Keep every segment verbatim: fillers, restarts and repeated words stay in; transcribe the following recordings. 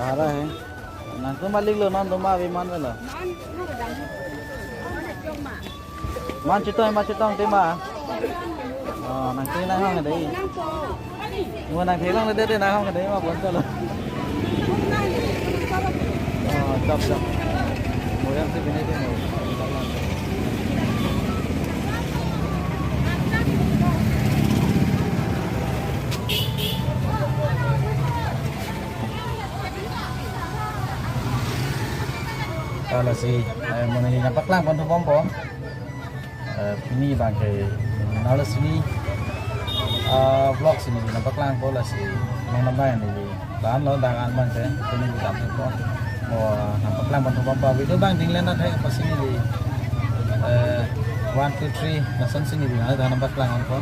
Ara he. Nangtum malik lo, non doma avi man velo. Man chetong, man chetong tema. Oh, nangtum nanghong dei. Mo nangtheklong dei, dei nanghong dei ma bon chalo. Oh, chop, chop. Mo yang si bini dei mo. Lasi, eh, mo neli nangpaklang pon thu bompo. Eh, pini abang ke, nalo sini, ah, vlog si neli nangpaklangpo lasi, nang nambang neli, dan lo dan an abang ke, pini neli dam thupo. Mo, ah, nangpaklang pon thu bompo, video abang ding le na thek pasi neli, eh, one, two, three, lason si neli nang nangpaklang ponpo.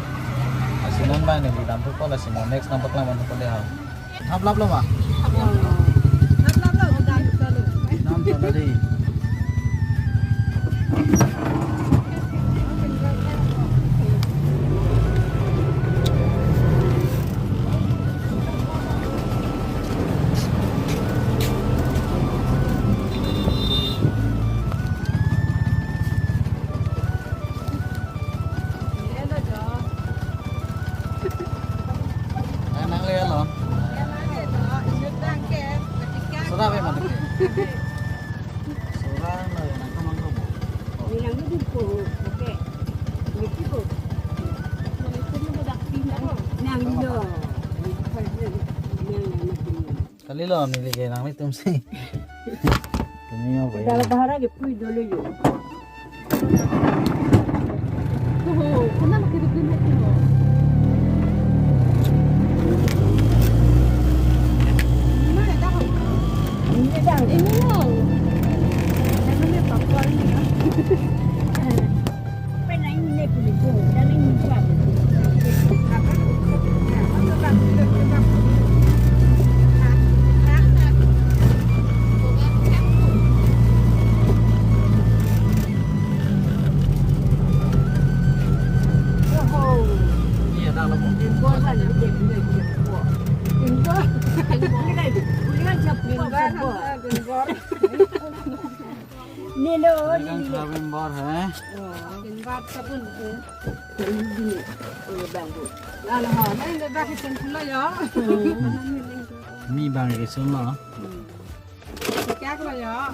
Lasi non abang neli dam thupo lasi mo next nangpaklang pon thupo dei ha. Thap lap lo ma? Thap lap lo, dam chalo. Dam chalo dei. Eh, nanglelo. Sora ave mati. Sora na nangkemang lo. Nanglo. Kalilo neli ke nanglitum si. Tumi mo ba. Dal bahara ke pui dolo yo. Oh, kuna makidukin hati mo. Mana dah? Ini dah. Ini lo. Namanya papua ini, ya. Nilo, ini kan nilo. Kerawi bor he. Ini bor sabun. Ini bini. Oh, bang bu. Lalu ha, na ini dah kita pulang ya. Mi abang ke suno. Kyak lo ya.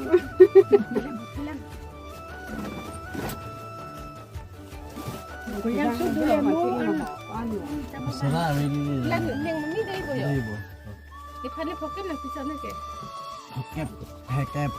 Yang sudah ya mau. Sora ave ni. Lang yang ini deh bu ya. Dei bu. Iphani pocket na pisa na ke. Pocket, pocket.